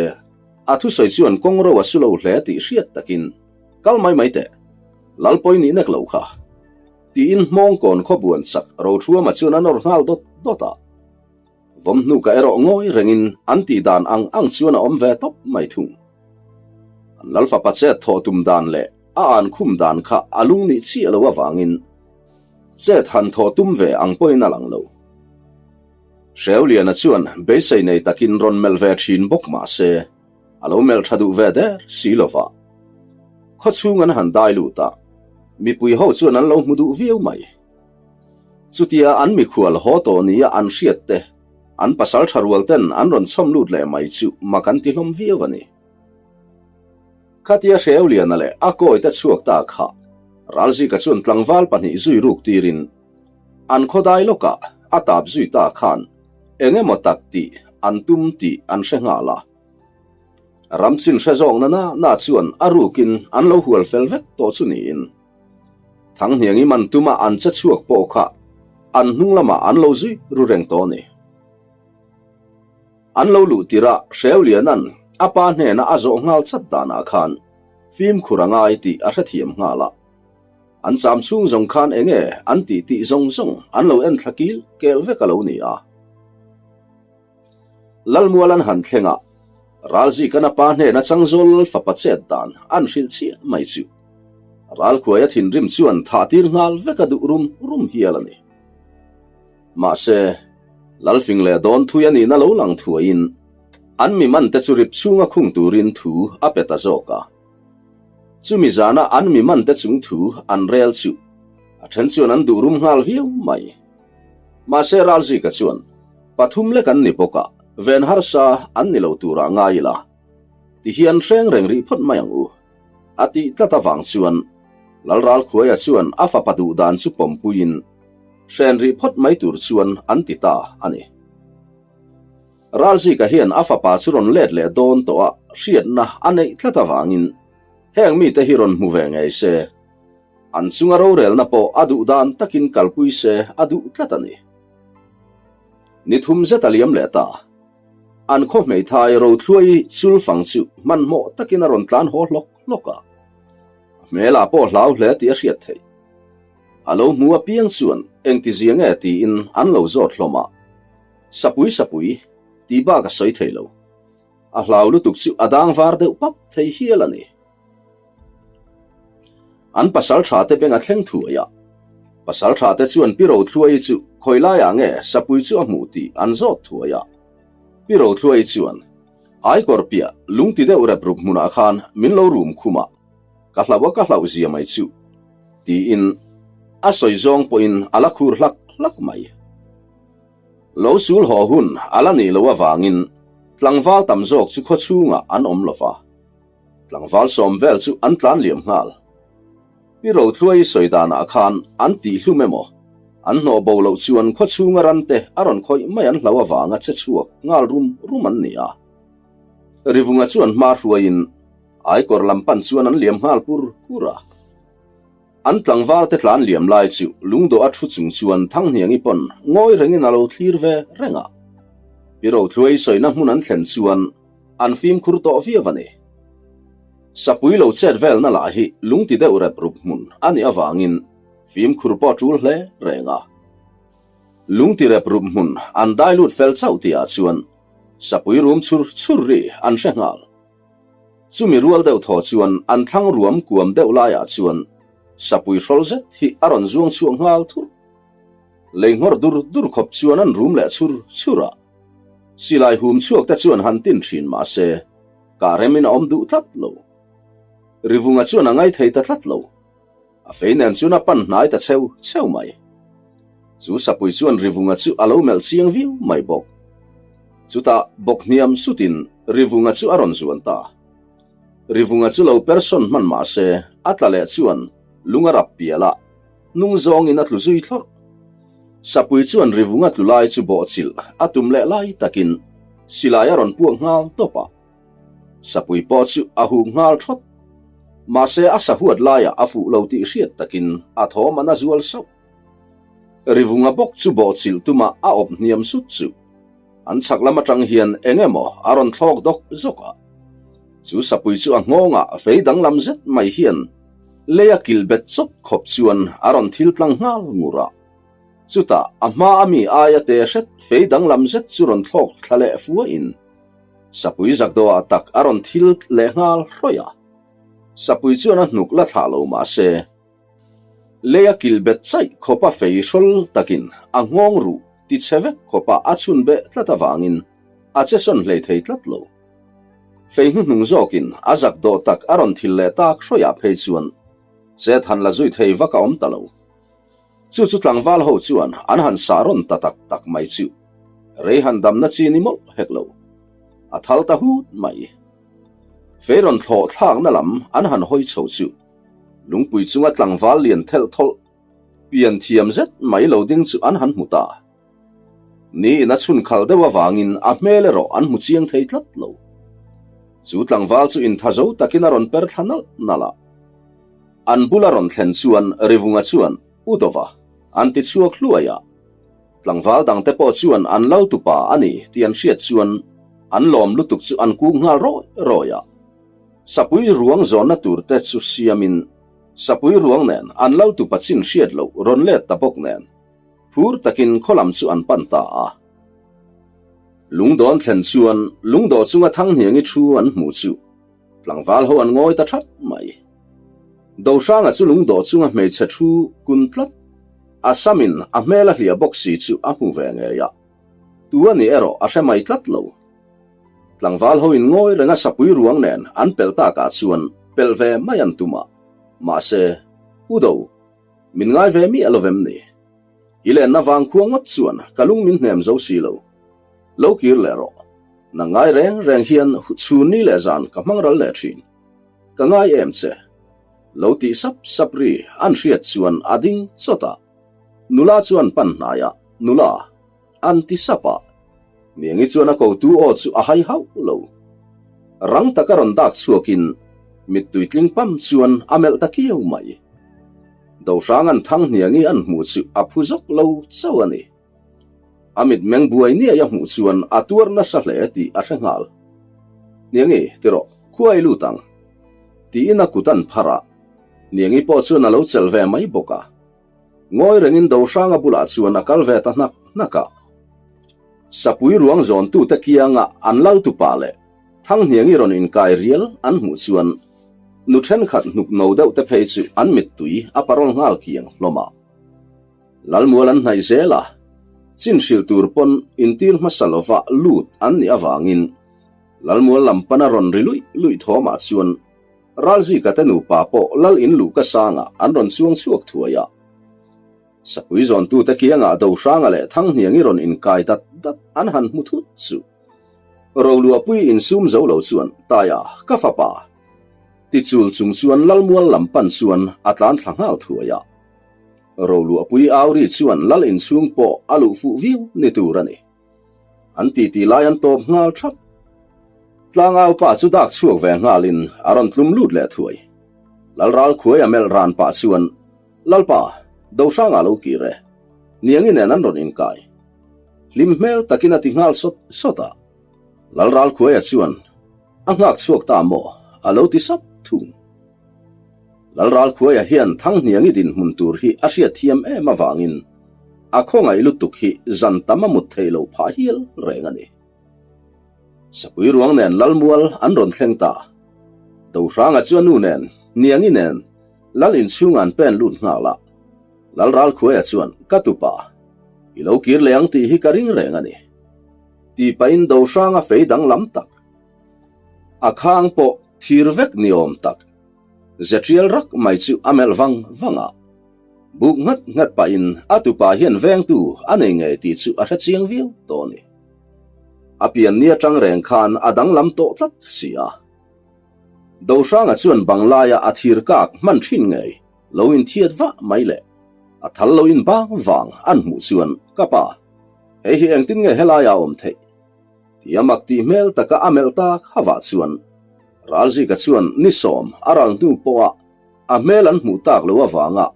a thusawi chuan kawng ro a su lo hle tih hriat takin, Kal mai mai teh. Lal pawi nih nek lo kha. Tiin hmawngkawn khawbuan chak Rothuama chuan a nawr nghal dawt dawt a. Vawmhnuka erawh ngawi rengin an tih dan ang ang chuan a awm ve tawp mai thung. An Lalfapa chet thawh tum dan leh a an khum dan kha a lung nih chiah lo avangin chet han thawh tum ve ang pawhin a lang lo. Hreuliana chuan beisei nei takin rawn melh ve thin bawk mah se a lo melh tha duh ve der si lo va. Khawchhung an han dai lut a, mipui ho chuan an lo hmu duh viau mai. Chutia an mikhual haw tawh nia an hriat te, an pasal tha rual ten an rawn chhawm lut leh mai chu mak an ti hlawm viau a ni. Khatia Hreuliana leh a kawi te chhuak ta kha Ralzika chuan tlangval pahnih zui ruk tirin an khawdai lawkah a tap zui ta khan eng emaw tak tih an tum tih an hre nghal a. Ramchin hre zawk na na na chuan a rukin an lo hual fel vek tawh chu niin. Thanghniangi man tuma an che chhuak pawh kha an hnung lamah an lo zui ru reng tawh a ni. An lo luh tirh a Hreuliana'n a pa hnena a zawh nghal chat danah khan fimkhur a ngai tih a hrethiam nghal a. An cham chhung zawng khan enge an tih tih zawng zawng an lo en thla kil kel vek a lo ni a. Lalmual an han thleng a, Ralzika'n a pa hnena Changzawl lal fapa chet dan an hrilh chiah mai chu. Ralkhuaia thinrim chuan thah tir nghal vek a duh rum rum hial a ni. Mahse, Lalfing leh Dawnthui a nihna lo lang thuaiin an mi man te chu rip chhunga khung turin thu a pe ta zawk a. Chumi zana an mi man te chung thu an rel chu a then chuan an duh rum nghal viau mai. Mahse Ralzika chuan, Pathum lek an ni bawk a, ven harsa an ni lo turah ngai ila, tihian hreng reng rih phawt mai ang u, a tih tlat avang chuan Lalralkhuaia chuan a fapa duh dan chu pawmpuiin hren rih phawt mai tur chuan an ti ta a ni. Ralzika hian a fapa chu rawn let leh dawn tawh a hriatna a neih tlat avangin heng mite hi rawn hmu ve ngei se, An chunga rorelna pawh a duh dan takin kalpui se a duh tlat a ni. Ni thum zet a liam leh ta. An khaw hmeithai Rothluai chulfang chu hmanhmawh takin a rawn tlan haw hlawk hlawk a. A hmelah pawh hlau hle tih a hriat theih. A lo hmu apiang chuan engtizia nge tiin an lo zawt hlawm a. Sapui sapui tih bak a sawi thei lo. A hlau lutuk chu a dang var deuh pap thei hial a ni. An pasal tha te beng a thleng thuai a. Pasal tha te chuan Pi Rothluai chu khawi laiah nge sapui chu a hmuh tih an zawt thuai a. Pi Rothluai chuan, Aikawr piah lung ti deuh rep rup hmunah khan min lo rum khum a, ka hlauh a ka hlauh zia mai chu, tiin a sawi zawng pawhin a la khur hlak hlak mai. Lo sul haw hun a la nih loh avangin tlangval tam zawk chu khawchhungah an awm lo va. Tlangval sawm vel chu an tlan liam nghal. Pi Rothluai sawi danah khan an tihhlum emaw, an hnawh bo loh chuan khawchhunga rante a rawn khawih mai an hlau avanga che chhuak nghal rum rum an ni a. Rivunga chuan hma hruaiin Aikawr lam pan chuan an liam nghal pur pur a. An tlangval te tlan liam lai chu lungdawh a thu chung chuan Thanghniangi pawn ngawi rengin a lo thlir ve reng a. Pi Rothluai sawina hmun an thlen chuan an fimkhur tawh viau a ni. Sapui lo chet velna lah hi lungti deuh rep rup hmun a nih avangin fimkhur pawh a tul hle reng a. Lungti rep rup hmun an dai lut fel chauh tihah chuan sapui rum chhur chhur ri an hre nghal. Chumi rual deuh thaw chuan an thlang ruam kuam deuh laiah chuan sapui hrawl zet hi a rawn zuang chhuak nghal thur. Lei nghawr dur dur khawp chuan an rum leh chhur chhur a. Silai hum chhuak te chuan han tin thin mah se, kah remin a awm duh tlat lo. Rivunga chuan a ngaithei ta tlat lo. A fei nen chuan a pan hnai ta cheu cheu mai. Chu sapui chuan Rivunga chu a lo melh chiang viau mai bawk. Chutah bawk hniam sutin Rivunga chu a rawn zuan ta. Rivunga chu lo persawn hman mah se, a tla leh chuan lung a rap pial a, hnung zawngin a tlu zui thlawrh. Sapui chuan Rivunga tlu lai chu bawhchilh a tum leh lai takin silai a rawn puak nghal tawp a. Sapui pawh chu a huh nghal thawt. Mahse a sahuat laiah a fuh lo tih hriat takin a thawm a na zual sauh. Rivunga bawk chu bawhchilh tuma a awp hniam sut chu an chhak lam atang hian eng emaw a rawn thlawk dawk zawk a. Chu sapui chu a nghawngah fei danglam zet mai hian lei a kilh bet chawt khawp chuan a rawn thil tlang nghal ngur a. Chutah a hma a mi aia te hret fei danglam zet chu rawn thlawk thla leh fuahin Sapui zakdawhah tak a rawn thil leh nghal hrawih a. Sapui chuan a hnuk la thlah lo mah se, lei a kilh bet chaih khawpa fei hrawl takin a nghawng ruh ti chhe vek khawpa a chhun beh tlat avangin a che sawn hlei thei tlat lo. Fei hnuhnung zawkin a zakdawh tak a rawn thil leh tak hrawihah phei chuan chet han la zui thei vak a awm ta lo. Chu chu tlangval ho chuan an han sah rawn ta tak tak mai chu rei han damna chi ni mawlh hek lo. A thal ta hut mai. Fei rawn thlawh thlakna lam an han hawi chho chu lungpui chunga tlangval lian thelh thawlh pian thiam zet mai lo ding chu an han hmu ta. Ni in a chhun khal deuh avangin a hmel erawh an hmu chiang thei tlat lo. Chu tlangval chu intha zo takin a rawn per thla nalh nalh a. An bula rawn thlen chuan Rivunga chuan U Dova an ti chhuak hluai a, tlangval dangte pawh chuan an lal tupa a ni tih an hriat chuan an lawm lutuk chu an kung nghal rawi rawi a. Sapui ruang zawnna turte chu siamin Sapui ruang nen an lal tupa chin hriat loh rawn let ta bawk nen phur takin khaw lam chu an pan ta a. Lungdawn thlen chuan lungdawh chunga Thanghniangi thu an hmuh chu Tlangval ho an ngawi ta thap mai. Dohranga chu lungdawh chunga hmeichhe thu kun tlat, a samin a hmel a hliah bawk si chu a hmu ve ngei a. Tu a nih erawh a hre mai tlat lo. Tlangval ho in ngawi renga sapui ruang nen an pelh takah chuan pelh ve mai an tum a. Mahse, U Do, min ngai ve miah lo vem ni? I lenna vangkhua ngawt chuan ka lung min hnem zo si lo. Lo kir leh rawh. Nang ngai reng reng hian chhun ni leh zan ka hmang ral leh thin. Ka ngai em che. Lo tih sap sap ri an hriat chuan a ding chawt a. Nula chuan pan hnai a, Nula. An ti sap a. Niangi chuan a kotu aw chu a hai hauh lo. Rang taka rawn dak chhuakin mittui tling pam chuan a melh ta kiau mai. Dohrang an thang hniangi an hmuh chu a phu zawk lo chauh a ni. A mitmeng buai niai a hmuh chuan a tuar nasa hle tih a hre nghal. Niangi, ti rawh, khua i lut ang. Tiin a kut an phar a, Niangi pawh chuan a lo chelh ve mai bawk a. Ngawi rengin Dohranga bulah chuan a kal ve ta hnak hnak a. Sapui ruang zawntute kianga an laltupa leh Thanghniangi rawn inkai rial an hmuh chuan nu thenkhat hnuk no deuh te phei chu an mittui a parawl nghal kiang hlawm a. Lalmual an hnaih zel a, chin hrilh tur pawn intir hmasa lova lut an nih avangin Lalmual lam pana rawn ri luih luih thawmah chuan Ralzika te nupa pawh Lal in luhka sangah an rawn chuang chhuak thuai a. Sapui zawntute kiangah Dohranga leh Thanghniangi rawn inkai dat dat an han hmu thut chu Roluahpui insum zo lo chuan, Taia, ka fapa! Tichul chung chuan Lalmual lam pan chuan a tlan thla nghal thuai a. Roluahpui Auri chuan Lal inchhung pawh a luh fuh viau ni tur a ni. An titi lai an tawp nghal thap. Tlangau pa chu dak chhuak ve nghalin a rawn tlum lut leh thuai. Lalral khuai a melh ran pah chuan, Lalpa, Dohranga lo kir e. Niangi nen an rawn inkai. Hlim hmel takin a ti nghal sawt sawt a. Lalral khuaia chuan, A nghak chhuak ta maw? a lo ti sap thung. Lalral khuaia hian Thanghniangi dinhmun tur hi a hriat thiam em avangin a khawngaih lutuk hi zan tam a mut theih loh phah hial reng a ni. Sapui ruang nen Lalmual an rawn thleng ta. Dohranga chu a nu nen, Niangi nen Lal inchhungah an pen lut nghal a. Lalral khuaia chuan, Ka tupa, i lo kir leh ang tih hi ka ring reng a ni. Tih pahin Dohranga fei danglam tak, a khang pawh thir vek ni awm tak, ze tial rak mai chu a melh vang vang a. Buk nghat nghat pahin a tupa hian vengtu a nei ngei tih chu a hre chiang viau tawh a ni. A pian ni atang reng khan a danglam tawh tlat si a. Dohranga chuan banglaia a thir kak hman thin ngei lo inthiat vah mai leh a thal lo inbang vang an hmuh chuan ka pa, hei hi engtin nge helaiah a awm theih? Tia mak tih hmel taka a melh tak havah chuan Ralzika chuan ni sawm a ral hnu pawha a hmel an hmuh tak loh avanga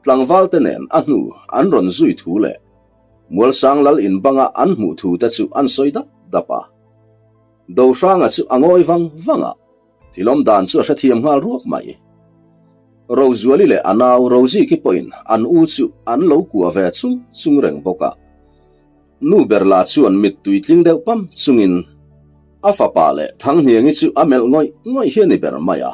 tlangval te nen a hnu an rawn zui thu leh Mualsang lal in banga an hmuh thu te chu an sawi dap dap a. Dohranga chu a ngawi vang vang a, thilawm dan chu a hrethiam nghal ruak mai. Rozuali leh a nau Roziki pawhin an u chu an lo kuah ve chung chung reng bawk a. Nu ber lah chuan mittui tling deuh pam chungin a fapa leh Thanghniangi chu a melh ngawih ngawih hi a ni ber mai a.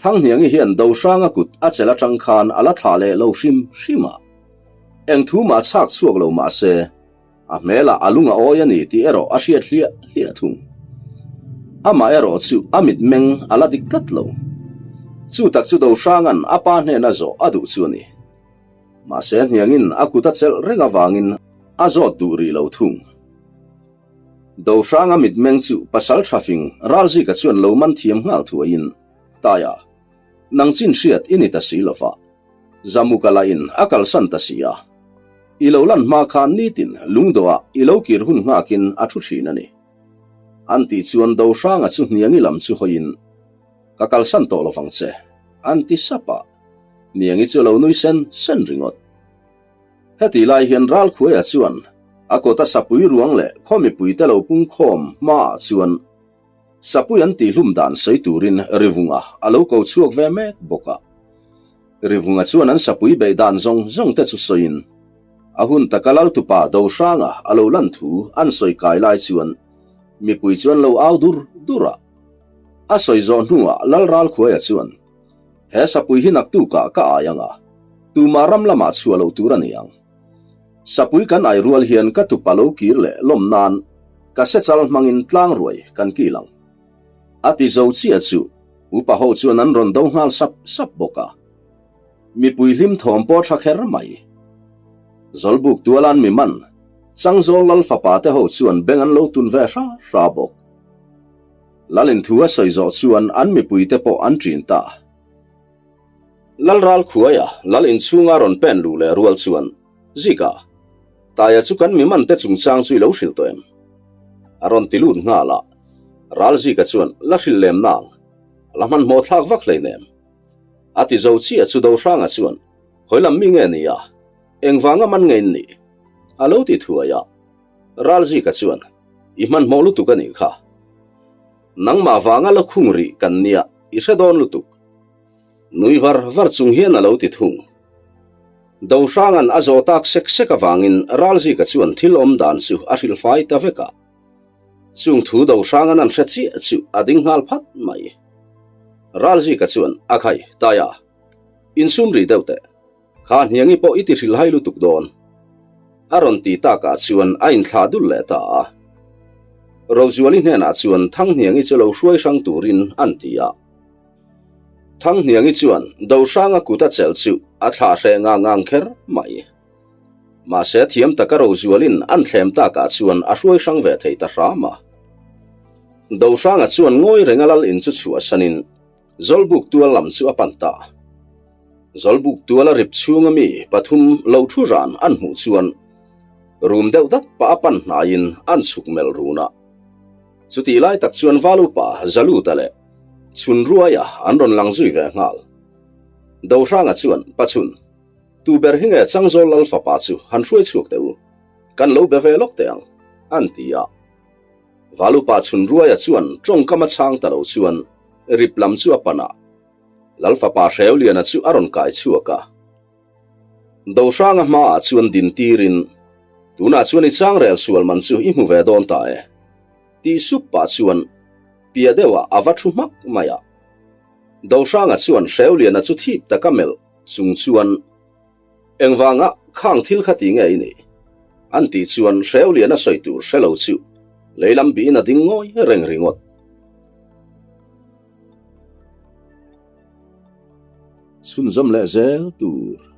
Thanghniangi hian Dohranga kut a chelh atang khan a la thlah leh lo hrim hrim a. Eng thu mah chhak chhuak lo mah se, a hmelah a lung a awi a ni tih erawh a hriat hliah hliah thung. Amah erawh chu a mitmeng a la dik tlat lo. Chu tak chu Dohranga'n a pa hnena zawh a duh chu a ni. Mahse hniangin a kut a chelh reng avangin a zawt duh rih lo thung. Dohranga mitmeng chu pasal tha fing Ralzika chuan lo man thiam nghal thuaiin, Taia, nang chin hriat i ni ta si lova, Zamuka lahin a kalsan ta si a. I lo lan hma khan nitin lungdawhah i lo kir hun nghakin a thu thin a ni. An tih chuan Dohranga chu hniangi lam chu hawiin, Ka kalsan tawh lovang che, an ti sap a. Hniangi chu a lo nui sen sen ringawt. Heti lai hian Ralkhuaia chuan a kawta sapui ruang leh khaw mipuite lo pungkhawm hmaah chuan sapui an tihhlum dan sawi turin Rivunga a lo ko chhuak ve mek bawk a. Rivunga chuan an sapui beih dan zawng zawng te chu sawiin a hun taka Laltupa Dohranga a lo lan thu an sawi kai lai chuan mipui chuan lo au dur dur a. A sawi zawh hnuah Lal Ralkhuaia chuan He sapui hi naktukah ka ai ang a, tumah ram lamah chhuah loh tur a ni ang. Sapui kan ai rual hian ka tupa lo kir leh lawm nan ka sechal hmangin tlang ruai kan kil ang. A ti zo chiah chu upa ho chuan an rawn do nghal sap sap bawk a. Mipui hlim thawm pawh tha kher mai. Zawlbuk tualan mi man, Changzawl lal fapa te ho chuan beng an lo tun ve hra hra bawk. Lalin thu a sawi zawh chuan an mipuite pawh an ṭin ta. Lal ral khuaia Lal inchhunga rawn pen luh leh rual chuan, Zika, Taia chu kan mi mante chungchang chu i lo hrilh tawh em? A rawn ti lut nghal a. Ral Zika chuan, La hrilh lem nang, a la hmanhmawh thlak vak hleinem. A ti zo chiah chu Dohranga chuan, Khawi lam mi nge ni a? Engvanga man nge in nih? A lo ti thuai a. Ralzika chuan, I hmanhmawh lutuk a nih kha. Nangmah vanga la khung rih kan nia, i hre dawn lutuk. Nui var var chung hian a lo ti thung. Dohranga'n a zawh tak sek sek avangin Ralzika chuan thil awm dan chu a hrilhfai ta vek a. Chung thu Dohranga'n an hre chiah chu a ding nghal phat mai. Ralzika chuan, A khai, Taia, insum rih deuh teh. Kha hniangi pawh i ti hrilhhai lutuk dawn. A rawn ti takah chuan a inthlah dul leh ta a. Rozuali hnenah chuan Thanghniangi chu lo hruai hrang turin an ti a. Thanghniangi chuan Dohranga kut a chelh chu a thlah hreh ngang ngang kher mai. Mahse thiam taka Rozualin an thlem takah chuan a hruai hrang ve thei ta hram a. Dohranga chuan ngawi renga lal in chu chhuahsanin. Zawlbuk tual lam chu a pan ta. Zawlbuk tuala rip chhunga mi pathum lo thu ran an hmuh chuan rum deuh dat pah a pan hnaiin an chhuk melh run a. Chutih lai tak chuan Valupa Zaluta leh Chhunruaia an rawn lang zui ve nghal. Dohranga chuan, Pachhun, tu ber hi nge Changzawl Lal fapa chu han hruai chhuak teh u, kan lo be ve lawk teh ang, an ti a. Valupa Chhunruaia chuan tawngkam a chhang ta lo chuan rip lam chu a pan a, Lal fapa Hreuliana chu a rawn kai chhuak a. Dohranga hmaah chuan din tirin, Tunah chuan i changrel sual man chu i hmu ve dawn ta e, tih sup pah chuan pia deuhah a va thu hmak mai a. Dohranga chuan Hreuliana chu thip taka melh chung chuan, Engvanga khang thil kha ti nge i nih? An tih chuan Hreuliana sawi tur hre lo chu leilam bihin a ding ngawi reng ringawt. Chhunzawm leh zel tur.